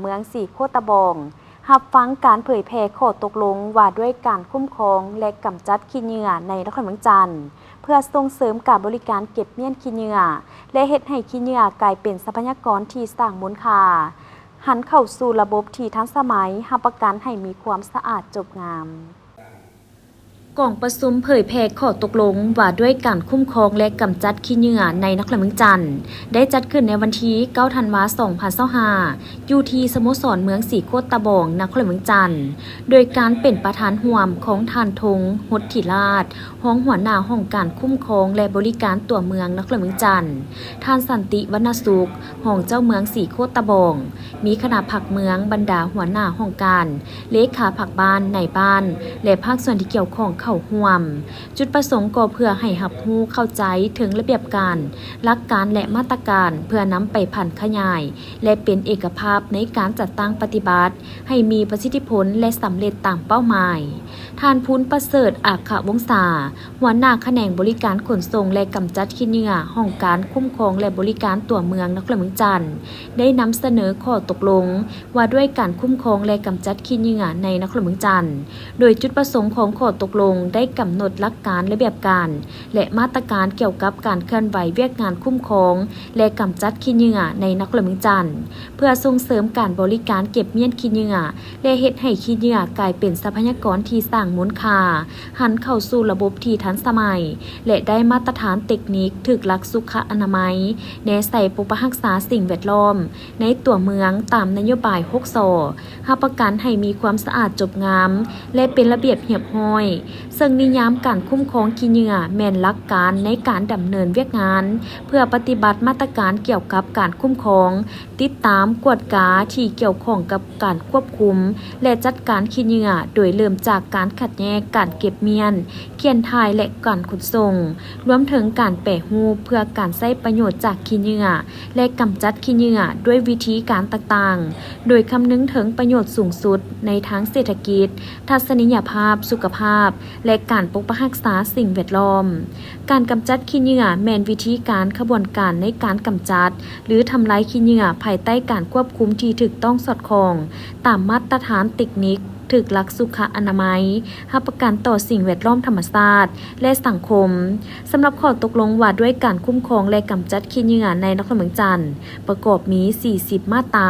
ເມືອງສີໂຄດຕະບອງ ຮັບຟັງການເຜີຍແຜ່ຂໍ້ຕົກລົງວ່າດ້ວຍການຄຸ້ມຄອງ ແລະ ກຳຈັດຂີ້ເຫຍື້ອໃນນະຄອນຫຼວງວຽງຈັນ ເພື່ອສົ່ງເສີມການບໍລິການເກັບມ້ຽນຂີ້ເຫຍື້ອ ແລະ ເຮັດໃຫ້ຂີ້ເຫຍື້ອກາຍເປັນຊັບພະຍາກອນທີ່ສ້າງມູນຄ່າ, ຫັນເຂົ້າສູ່ລະບົບທີ່ທັນສະໄໝ, ຮັບປະກັນໃຫ້ມີຄວາມສະອາດຈົບງາມ. ກອງປະຊຸມເຜີຍແຜ່ຂໍ້ຕົກລົງວ່າດ້ວຍການຄຸ້ມຄອງ ແລະ ກຳຈັດຂີ້ເຫຍື້ອໃນນະຄອນຫຼວງວຽງຈັນ ໄດ້ຈັດຂຶ້ນໃນວັນທີເກົ້າ ທັນວາ ສອງພັນຊາວຫ້າ ຢູ່ທີ່ສະໂມສອນເມືອງສີໂຄດຕະບອງ ນະຄອນຫຼວງວຽງຈັນ ໂດຍການເປັນປະທານຮ່ວມຂອງທ່ານ ທົງ ຫົດທິລາດ ຮອງຫົວໜ້າຫ້ອງການຄຸ້ມຄອງ ແລະ ບໍລິການຕົວເມືອງນະຄອນຫຼວງວຽງຈັນ, ທ່ານ ສັນຕິ ວັນນະສຸກ ຮອງເຈົ້າເມືອງສີໂຄດຕະບອງ, ມີຄະນະພັກເມືອງ, ບັນດາຫົວໜ້າຫ້ອງການ, ເລຂາພັກບ້ານ, ນາຍບ້ານ ແລະ ພາກສ່ວນທີ່ກ່ຽວຂ້ອງເຂົ້າຮ່ວມ. ຈຸດປະສົງກໍເພື່ອໃຫ້ຮັບຮູ້ເຂົ້າໃຈເຖິງລະບຽບການ, ຫຼັກການ ແລະ ມາດຕະການ ເພື່ອນຳໄປຜັນຂະຫຍາຍ ແລະ ເປັນເອກະພາບໃນການຈັດຕັ້ງປະຕິບັດ ໃຫ້ມີປະສິດທິຜົນ ແລະ ສຳເລັດຕາມເປົ້າໝາຍ. ທ່ານ ພູນປະເສີດ ອາຄະວົງສາ ຫົວໜ້າຂະແໜງບໍລິການຂົນສົ່ງ ແລະ ກຳຈັດຂີ້ເຫຍື້ອ ຫ້ອງການຄຸ້ມຄອງ ແລະ ບໍລິການຕົວເມືອງນະຄອນຫຼວງວຽງຈັນ ໄດ້ນຳສະເໜີຂໍ້ຕົກລົງວ່າດ້ວຍການຄຸ້ມຄອງ ແລະ ກຳຈັດຂີ້ເຫຍື້ອໃນນະຄອນຫຼວງວຽງຈັນ ໂດຍຈຸດປະສົງຂອງຂໍ້ຕົກລົງໄດ້ກຳນົດຫຼັກການ, ລະບຽບການ ແລະ ມາດຕະການກ່ຽວກັບການເຄື່ອນໄຫວວຽກງານຄຸ້ມຄອງ ແລະ ກຳຈັດຂີ້ເຫຍື້ອໃນນະຄອນຫຼວງວຽງຈັນ ເພື່ອສົ່ງເສີມການບໍລິການເກັບມ້ຽນຂີ້ເຫຍື້ອ ແລະ ເຮັດໃຫ້ຂີ້ເຫຍື້ອກາຍເປັນຊັບພະຍາກອນທີ່ສ້າງມູນຄ່າ, ຫັນເຂົ້າສູ່ລະບົບທີ່ທັນສະໄໝ ແລະ ໄດ້ມາດຕະຖານເຕັກນິກ, ຖືກຫຼັກສຸຂະອະນາໄມ, ແນໃສ່ປົກປັກຮັກສາສິ່ງແວດລ້ອມໃນຕົວເມືອງຕາມນະໂຍບາຍຫົກ ສ, ຮັບປະກັນໃຫ້ມີຄວາມສະອາດຈົບງາມ ແລະ ເປັນລະບຽບຮຽບຮ້ອຍ, ເຊິ່ງນິຍາມການຄຸ້ມຄອງຂີ້ເຫຍື້ອແມ່ນຫຼັກການໃນການດຳເນີນວຽກງານ ເພື່ອປະຕິບັດມາດຕະການກ່ຽວກັບການຄຸ້ມຄອງ, ຕິດຕາມ, ກວດກາທີ່ກ່ຽວຂ້ອງກັບການຄວບຄຸມ ແລະ ຈັດການຂີ້ເຫຍື້ອ, ໂດຍເລີ່ມຈາກການຄັດແຍກ, ການເກັບມ້ຽນ, ຂຽນຖ່າຍ ແລະ ການຂົນສົ່ງ, ລວມເຖິງການແປຮູບເພື່ອການໃຊ້ປະໂຫຍດຈາກຂີ້ເຫຍື້ອ ແລະ ກຳຈັດຂີ້ເຫຍື້ອດ້ວຍວິທີການຕ່າງໆ, ໂດຍຄຳນຶງເຖິງປະໂຫຍດສູງສຸດໃນທາງເສດຖະກິດ, ທັດສະນີຍະພາບ, ສຸຂະພາບ ແລະ ການປົກປັກຮັກສາສິ່ງແວດລ້ອມ. ການກຳຈັດຂີ້ເຫຍື້ອແມ່ນວິທີການ, ຂະບວນການໃນການກຳຈັດ ຫຼື ທຳລາຍຂີ້ເຫຍື້ອພາຍໃຕ້ການຄວບຄຸມທີ່ຖືກຕ້ອງສອດຄ່ອງຕາມມາດຕະຖານເຕັກນິກ, ຖືກຫຼັກສຸຂະອະນາໄມ, ຮັບປະກັນຕໍ່ສິ່ງແວດລ້ອມທຳມະຊາດ ແລະ ສັງຄົມ. ສຳລັບຂໍ້ຕົກລົງວ່າດ້ວຍການຄຸ້ມຄອງ ແລະ ກຳຈັດຂີ້ເຫຍື້ອໃນນະຄອນຫຼວງວຽງຈັນ ປະກອບມີສີ່ສິບມາດຕາ.